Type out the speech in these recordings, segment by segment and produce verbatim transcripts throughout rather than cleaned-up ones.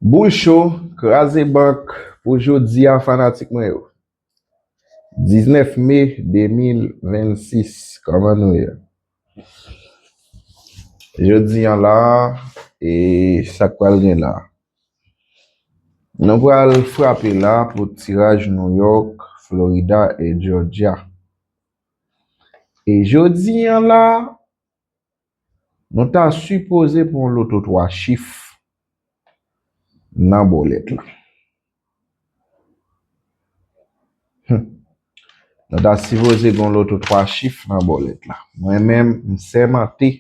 Boul cho, kraze bank pou jodi a, fanatik mwen yo. Diznèf me de mil vennsis, kòman nou ye? Jodi a la, e sa k pral gen la? Nou pral frape la pou tiraj New York, Florida e Georgia. E jodi a la, nou ta sipoze pran yon loto twa chif nan bòlèt la. Hmm. Nou ta sipoze gen yon loto twa chif nan bòlèt la. Mwen menm, m sèmante,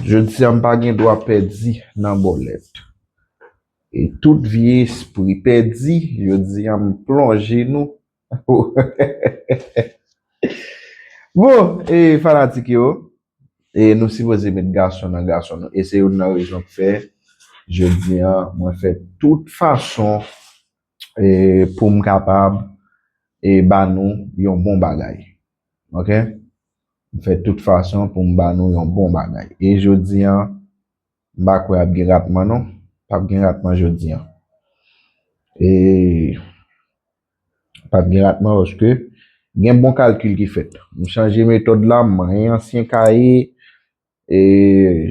jodi a m pa gen dwa pèdi nan bòlèt. E tout vye espri pèdi, jodi a m plonje nou. Bon, e fanatik yo, e nou sipoze met gason nan gason nou. E se youn nan rezon k fè jodi a mwen fè tout fason e pou m kapab e ba nou yon bon bagay. Ok? M fè tout fason pou m ba nou yon bon bagay. E jodi a, m pa kwè ap gen ratman non. P ap gen ratman jodi a. E p ap gen ratman paske gen bon kalkil ki fèt. M chanje metòd la, m manyen ansyen kaye. E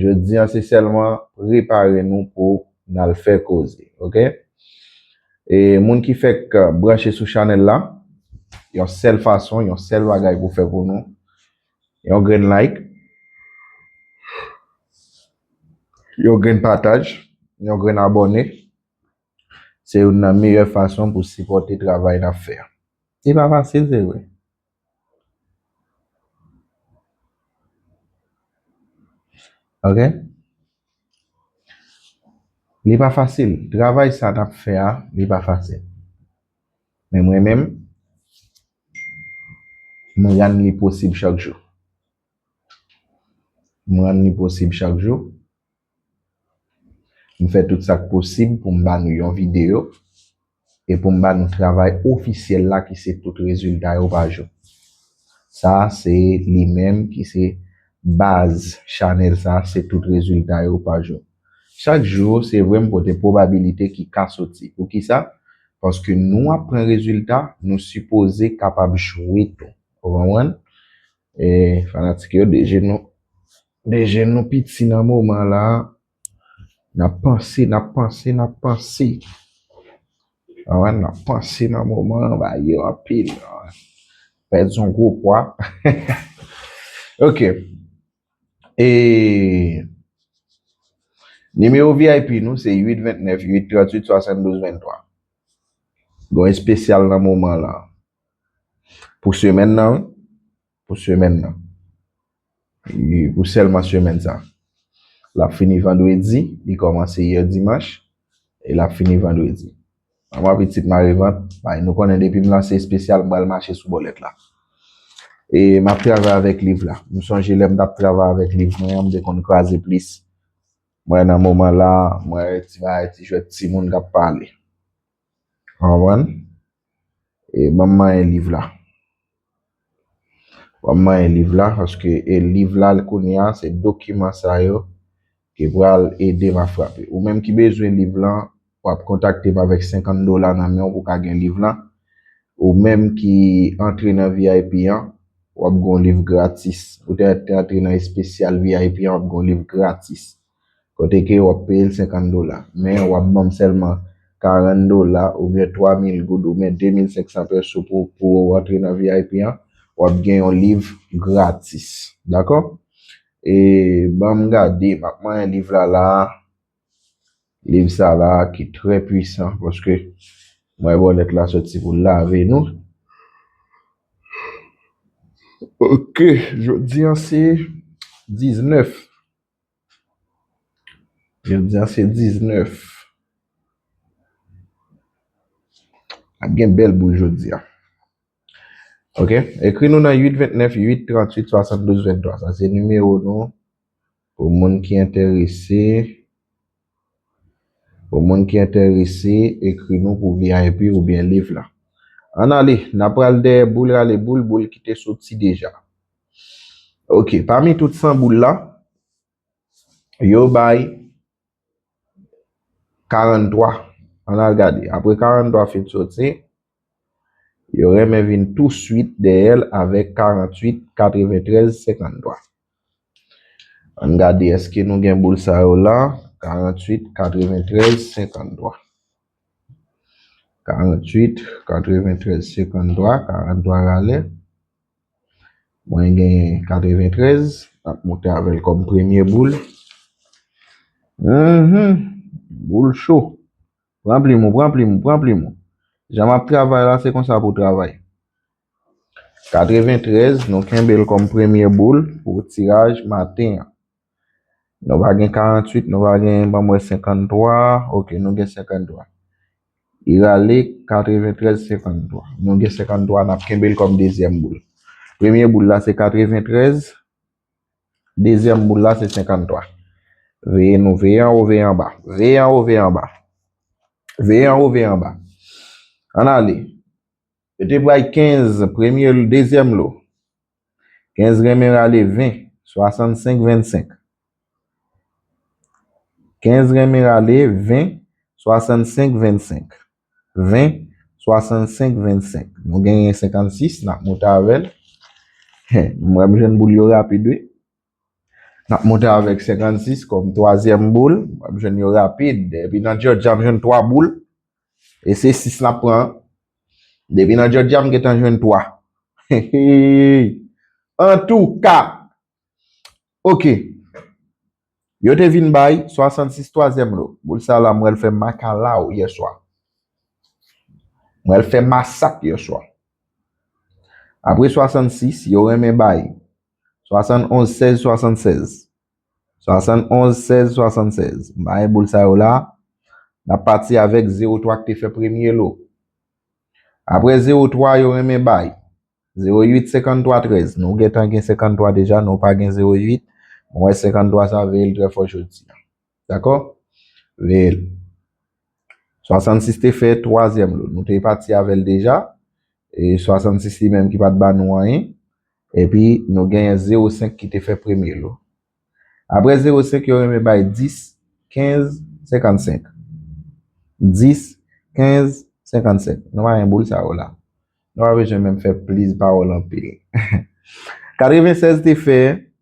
jodi a, se sèlman prepare nou pou n al fè koze. Ok? E moun ki fèk branche sou chanèl la, yon sèl fason, yon sèl bagay pou fè pou nou, yon grenn like, yon grenn pataj, yon grenn abòne. Se youn nan meyè fason pou sipòte travay n ap fè a. Li pa fasil, se vre. Ok? Li pa fasil. Travay sa n ap fè a, li pa fasil. Men mwen menm, mwen rann li posib chak jou. Mwen rann li posib chak jou. M fè tout sa k posib pou m ba nou yon videyo e pou m ba nou travay ofisyèl la ki se tout rezilta yo pa jou. Sa se li menm ki se baz chanèl sa, se tout rezilta yo pa jou. Chak jou, se vre m pote pwobabilite ki ka soti. Poukisa? Paske nou ap pran rezilta, nou sipoze kapab jwe tou. Ou konprann? E fanatik yo, deje nou, deje nou piti nan moman la. N ap panse, n ap panse, n ap panse. Anwen, n ap panse nan moman an, ba yo anpil. Pèdi yon gwo pwa. Ok. E nimewo V I P nou se uit vennèf, uit tranntuit, swasanndouz venntwa. Gon espesyal nan moman la. Pou semèn nan, wi. Pou semèn nan. E pou sèlman semèn sa. L ap fini vandredi, li kòmanse yè dimanch, e l ap fini vandredi. Manman pitit mare vant, bay nou konnen depi m lanse espesyal, m pral mache sou bòlèt la. E m ap travay avèk liv la. M sonje lè m t ap travay avèk liv mwen an, m te konn kraze plis. Mwen nan moman la, mwen ti bagay, ti jwèt timoun k ap pale. Konprann? E ban m manyen liv la. Ban m manyen liv la, paske e liv la kounye a, se dokiman sa yo ki pral ede m a frape. Ou menm ki bezwen liv lan, w ap kontakte m avèk senkant dola nan men w pou w ka gen liv lan. Ou menm ki antre nan V I P an, w ap gen yon liv gratis. Ou te, te antre nan espesyal V I P an, w ap gen yon liv gratis. Kote ke w ap peye l senkant dola. Men w ap ban m sèlman karant dola oubyen twa mil goud oubyen de mil senk san peso pou, pou w antre nan V I P an. W ap gen yon liv gratis. Dakò? E ban m gade, m ap manyen liv la la. Liv sa la ki trè pwisan paske mwen bòlèt la soti pou lave nou. Ok, jodi an se diznèf. Jodi a se diznèf. Ap gen bèl boul jodi a. Ok? Ekri nou nan uit vennèf, uit tranntuit, swasanndouz venntwa. Sa se nimewo nou. Pou moun ki enterese, pou moun ki enterese, ekri nou pou V I P oubyen liv la. Ann ale, n ap pral dèyè boul, rale boul, boul ki te soti deja. Ok, pami tout san boul la, yo bay Karanntwa. Ann al gade. Apre karanntwa fin soti, yo renmen vin touswit dèyè l avèk karanntuit, katreventrèz, senkanntwa. Ann gade èske nou gen boul sa yo la. Karanntuit, katreventrèz, senkanntwa. Karanntuit, katreventrèz, senkanntwa, karanntwa rale. Mwen gen katreventrèz, n ap monte avè l kòm premye boul. Mhm. Boul cho. Pran plim ou, pran plim ou, pran plim ou. Jan m ap travay la, se konsa pou w travay. Katreventrèz, nou kenbe l kòm premye boul pou tiraj maten an. Nou pa gen karanntuit, nou pa gen, ban m wè, senkanntwa. Ok, nou gen senkanntwa. Li rale katreventrèz, senkanntwa. Nou gen senkanntwa, n ap kenbe l kòm dezyèm boul. Premye boul la se katreventrèz, dezyèm boul la se senkanntwa. Veye nou, veye anwo, veye anba. Veye anwo, veye anba. Veye anwo, veye anba. Ann ale. Yo te bay kenz, premye, dezyèm lo. Kenz renmen rale ven, swasannsenk, vennsenk. Kenz renmen rale ven, swasannsenk, vennsenk. Ven, swasannsenk, vennsenk. Nou genyen senkannsis, n ap monte avè l. Mwen, m jwenn boul yo rapid, wi. N ap monte avèk senkannsis kòm twazyèm boul. M ap jwenn yo rapid. Depi nan Georgia, m jwenn twa boul. E se sis n ap pran. Depi nan Georgia, m gentan jwenn twa. Antouka, ok. Yo te vin bay swasannsis twazyèm lo. Boul sa la, m wè l fè makalaw yè swa. M wè l fè masak yè swa. Apre swasannsis, yo renmen bay swasannonz, sèz, swasannsenk. Swasannonz, sèz, swasannsenk. M bay boul sa yo la. N ap pati avèk zewo twa ki te fè premye lo. Apre zewo twa, yo renmen bay zewo uit, senkanntwa, trèz. Nou gentan gen senkanntwa deja, nou pa gen zewo uit. Mwen wè senkanntwa sa, veye l trè fò jodi a. Dakò? Veye l. Swasannsis te fè twazyèm lo. Nou te pati avè l deja. E swasannsis li menm ki pa t ba nou anyen. Epi nou genyen zewo senk ki te fè premye lo. Apre zewo senk, yo renmen bay dis, kenz, senkannsenk. Dis, kenz, senkannsenk. Nou pa gen boul sa yo la. Nou pa bezwen menm fè plis pawòl anpil. Katrevennsèz te fè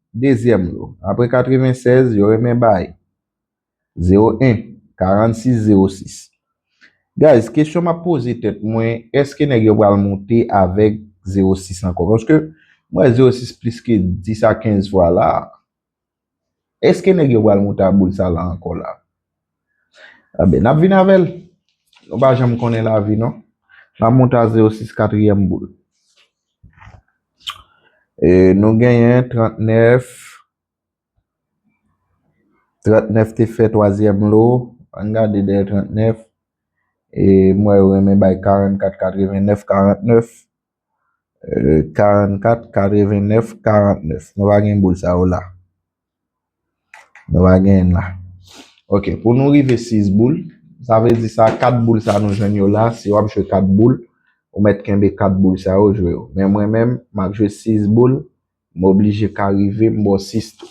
dezyèm lo. Apre katrevennsèz, yo renmen bay zewo en, karannsis, zewo sis. Guys, kesyon m ap poze tèt mwen, èske nèg yo pral monte avèk zewo sis ankò? Paske mwen wè zewo sis plis ke dis a kenz fwa la. Èske nèg yo pral monte a boul sa la ankò la? Enben, n ap vin avè l. Nou pa janm konnen lavi, non. N ap monte a zewo sis katriyèm boul. E, nou genyen trannèf. Trannèf te fè twazyèm lo. Ann gade dèyè trannèf. E, m wè yo renmen bay karannkat, katrevennèf, karannèf. E, karannkat, katrevennèf, karannèf. Nou pa gen boul sa yo la. Nou pa genyen la. Ok, pou nou rive sis boul, sa vle di sa, kat boul sa nou jwenn yo la, si w ap jwe kat boul, ou mèt kenbe kat boul sa yo, jwe yo. Men mwen menm, m ap jwe sis boul, m oblije ka rive, m ba w sis tou.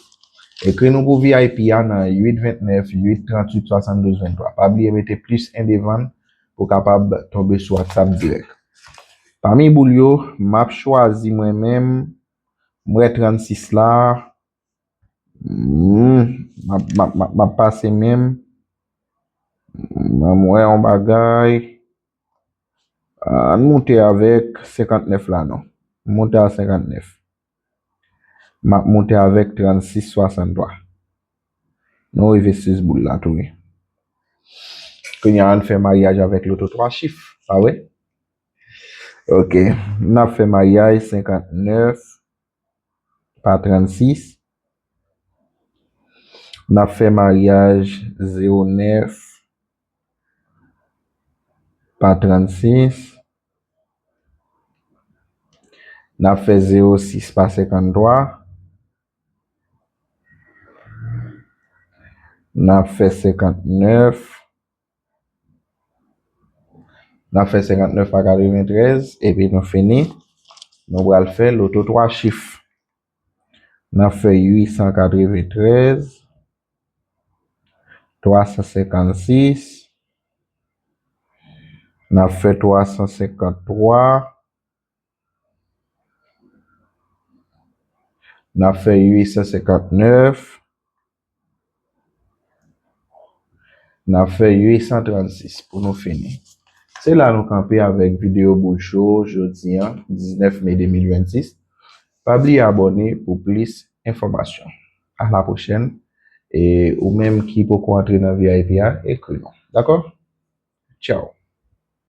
Ekri nou pou V I P a nan uit ventnèf, uit tranntuit, swasanndouz venntwa. Pa bliye mete plis en devan l pou w kapab tonbe sou WhatsApp dirèk. Pami boul yo, m ap chwazi mwen menm, m wè trannsis la, hmm, m ap, m ap, m ap, m ap pase menm, m wè yon bagay, ann monte avèk senkantnèf la non. Monte a senkantnèf. M ap monte avèk trannsis swasanntwa. Nou rive sis boul la tou wi. Kounye a ann fè maryaj avèk loto twa chif, pa vre? Ok, n ap fè maryaj senkantnèf pa trannsis. N ap fè maryaj zewo nèf pa trannsis. N ap fè zewo sis pa senkanntwa. N ap fè senkantnèf. N ap fè senkantnèf pa katreventrèz, epi nou fini. Nou pral fè loto twa chif. N ap fè uit san katreventrèz, twa san senkannsis, N ap fè twa san senkanntwa. N ap fè uit san senkannnèf. N ap fè uit san trannsis pou nou fini. Se la nou kanpe avèk videyo Boul Cho jodi a, diznèf me de mil vennsis. Pa bliye abòne pou plis enfòmasyon. A la pwochèn. E ou menm ki poko antre nan V I P a, ekri nou. Dakò? Tchao.